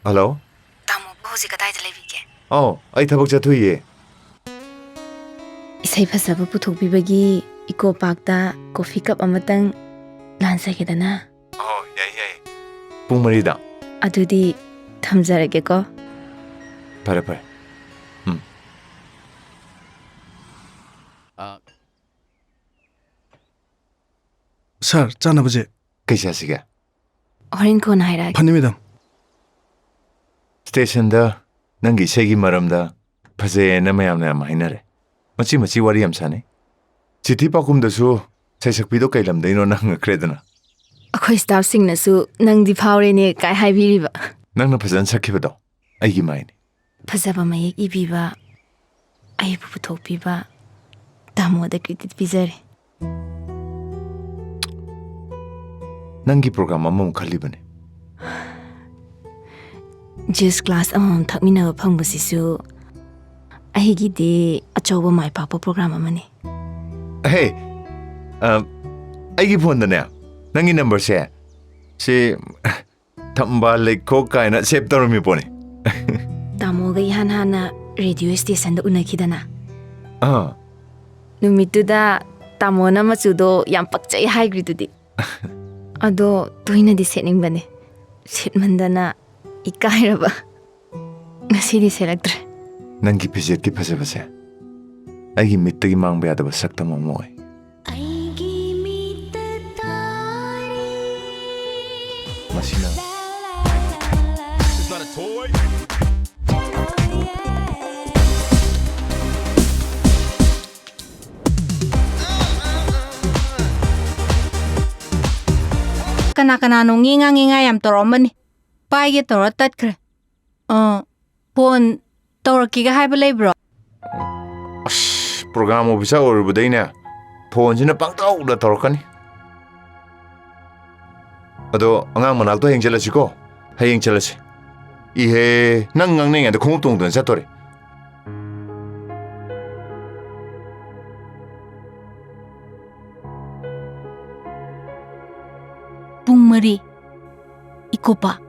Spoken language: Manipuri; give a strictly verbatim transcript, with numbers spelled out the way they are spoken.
ꯍꯜꯂꯣ꯫ ꯇꯥꯃꯣꯕꯨ ꯍꯧꯖꯤꯛ ꯀꯗꯥꯏꯗ ꯂꯩꯕꯤꯒꯦ? ꯑꯧ, ꯑꯩ ꯊꯕꯛ ꯆꯠꯊꯣꯛꯏꯌꯦ꯫ ꯏꯁꯩ ꯐꯖꯕ ꯄꯨꯊꯣꯛꯄꯤꯕꯒꯤ ꯏꯀꯣ ꯄꯥꯔꯛꯇ ꯀꯣꯐꯤ ꯀꯞ ꯑꯃꯇꯪ ꯂꯥꯟꯖꯒꯦꯗꯅ꯫ ꯑꯣ, ꯌꯥꯏ, ꯌꯥꯏ꯫ ꯄꯨꯡ ꯃꯔꯤꯗ? ꯑꯗꯨꯗꯤ ꯊꯝꯖꯔꯒꯦꯀꯣ꯫ ꯐꯔꯦ, ꯐꯔꯦ꯫ ꯎꯝ꯫ ꯁꯥꯔ, ꯆꯥꯅꯕꯁꯦ꯫ ꯀꯩ ꯆꯥꯁꯤꯒꯦ? ꯍꯣꯔꯦꯟ ꯀꯣꯟꯅ ꯍꯥꯏꯔꯛꯑꯒꯦ꯫ ꯐꯅꯤ, ꯃꯦꯗꯥꯝ꯫ ꯁ꯭ꯇꯦꯁꯟꯗ ꯅꯪꯒꯤ ꯏꯁꯩꯒꯤ ꯃꯔꯝꯗ ꯐꯖꯩꯌꯦꯅ ꯃꯌꯥꯝꯅ ꯌꯥꯝ ꯍꯥꯏꯅꯔꯦ꯫ ꯃꯆꯤ ꯃꯆꯤ ꯋꯥꯔꯤ ꯌꯥꯝ ꯁꯥꯟꯅꯩ꯫ ꯆꯤꯊꯤ ꯄꯥꯎꯈꯨꯝꯗꯁꯨ ꯁꯩꯁꯛꯄꯤꯗꯣ ꯀꯩ ꯂꯝꯗꯩꯅꯣꯅ ꯍꯪꯉꯛꯈ꯭ꯔꯦꯗꯅ꯫ ꯑꯩꯈꯣꯏ ꯁ꯭ꯇꯥꯐꯁꯤꯡꯅꯁꯨ "ꯅꯪꯗꯤ ꯐꯥꯎꯔꯦꯅꯦ" ꯀꯥꯏ ꯍꯥꯏꯕꯤꯔꯤꯕ꯫ ꯅꯪꯅ ꯐꯖꯅ ꯁꯛꯈꯤꯕꯗꯣ ꯑꯩꯒꯤ ꯃꯥꯏꯅꯤ꯫ ꯐꯖꯕ ꯃꯌꯦꯛ ꯏꯕꯤꯕ, ꯑꯩꯕꯨ ꯄꯨꯊꯣꯛꯄꯤꯕ ꯇꯥꯃꯣꯗ ꯀ꯭ꯔꯦꯗꯤꯠ ꯄꯤꯖꯔꯤ꯫ ꯅꯪꯒꯤ ꯄ꯭ꯔꯣꯒ꯭ꯔꯥꯝ ꯑꯃꯃꯨꯛ ꯈꯜꯂꯤꯕꯅꯦ꯫ ꯖꯨꯁ ꯒ꯭ꯂꯥꯁ ꯑꯃꯃꯝ ꯊꯛꯃꯤꯟꯅꯕ ꯐꯪꯕꯁꯤꯁꯨ ꯑꯩꯒꯤꯗꯤ ꯑꯆꯧꯕ ꯃꯥꯏ ꯄꯥꯛꯄ ꯄ꯭ꯔꯣꯒ꯭ꯔꯥꯝ ꯑꯃꯅꯤ꯫ ꯍꯦ, ꯑ, ꯑꯩꯒꯤ ꯐꯣꯟꯗꯅꯦ ꯅꯪꯒꯤ ꯅꯝꯕꯔꯁꯦ ꯁꯤ ꯊꯝꯕꯥꯜ ꯂꯩꯈꯣꯛ ꯀꯥꯏꯅ ꯁꯦꯚ ꯇꯧꯔꯝꯃꯤ ꯄꯣꯠꯅꯤ꯫ ꯇꯥꯃꯣꯒ ꯏꯍꯥꯟ ꯍꯥꯟꯅ ꯔꯦꯗꯤꯑꯣ ꯁ꯭ꯇꯦꯁꯟꯗ ꯎꯅꯈꯤꯗꯅ꯫ ꯑꯥ꯫ ꯅꯨꯃꯤꯠꯇꯨꯗ ꯇꯥꯃꯣꯅ ꯃꯆꯨꯗꯣ ꯌꯥꯝ ꯄꯛꯆꯩ ꯍꯥꯏꯈ꯭ꯔꯤꯗꯨꯗꯤ꯫ ꯑꯗꯣ ꯇꯣꯏꯅꯗꯤ ꯁꯦꯠꯅꯤꯡꯕꯅꯦ꯫ ꯁꯦꯠꯃꯟꯗꯅ ꯏꯀꯥꯏꯔꯕ꯫ ꯉꯁꯤꯗꯤ ꯁꯦꯠꯂꯛꯇ꯭ꯔꯦ꯫ ꯅꯪꯒꯤ ꯐꯤꯖꯦꯠꯀꯤ ꯐꯖꯕꯁꯦ ꯑꯩꯒꯤ ꯃꯤꯠꯇꯒꯤ ꯃꯥꯡꯕ ꯌꯥꯗꯕ ꯁꯛꯇꯝ ꯑꯃ ꯑꯣꯏ꯫ ꯑꯩꯒꯤ ꯃꯤꯠꯇ ꯇꯥꯔꯤ꯫ ꯃꯁꯤꯅ It's not a toy. ꯀꯅꯥ ꯀꯅꯥꯅꯣ ꯉꯦꯉꯥ ꯉꯦꯉꯥ ꯌꯥꯝ ꯇꯧꯔꯛꯑꯝꯕꯅꯤ꯫ ꯄꯥꯏꯒꯦ ꯇꯧꯔ ꯇꯠꯈ꯭ꯔꯦ꯫ ꯑ, ꯐꯣꯟ ꯇꯧꯔꯛꯀꯦꯒ ꯍꯥꯏꯕ ꯂꯩꯕ꯭ꯔꯣ? ꯑꯁ, ꯄ꯭ꯔꯣꯒ꯭ꯔꯥꯝ ꯑꯣꯐꯤꯁꯥꯔ ꯑꯣꯏꯔꯨꯕꯗꯩꯅꯦ, ꯐꯣꯟꯁꯤꯅ ꯄꯪꯇꯧꯗ ꯇꯧꯔꯛꯀꯅꯤ꯫ ꯑꯗꯣ ꯑꯉꯥꯡ ꯃꯅꯥꯛꯇꯣ ꯍꯌꯦꯡ ꯆꯠꯂꯁꯤꯀꯣ? ꯍꯌꯦꯡ ꯆꯠꯂꯁꯤ꯫ ꯏꯍꯦ, ꯅꯪ ꯉꯥꯡꯅꯩꯉꯩꯗ ꯈꯣꯡꯎꯞ ꯇꯣꯡꯗꯅ ꯆꯠꯇꯣꯔꯦ꯫ ꯄꯨꯡ ꯃꯔꯤ, ꯏꯀꯣ ꯄꯥꯔꯛ꯫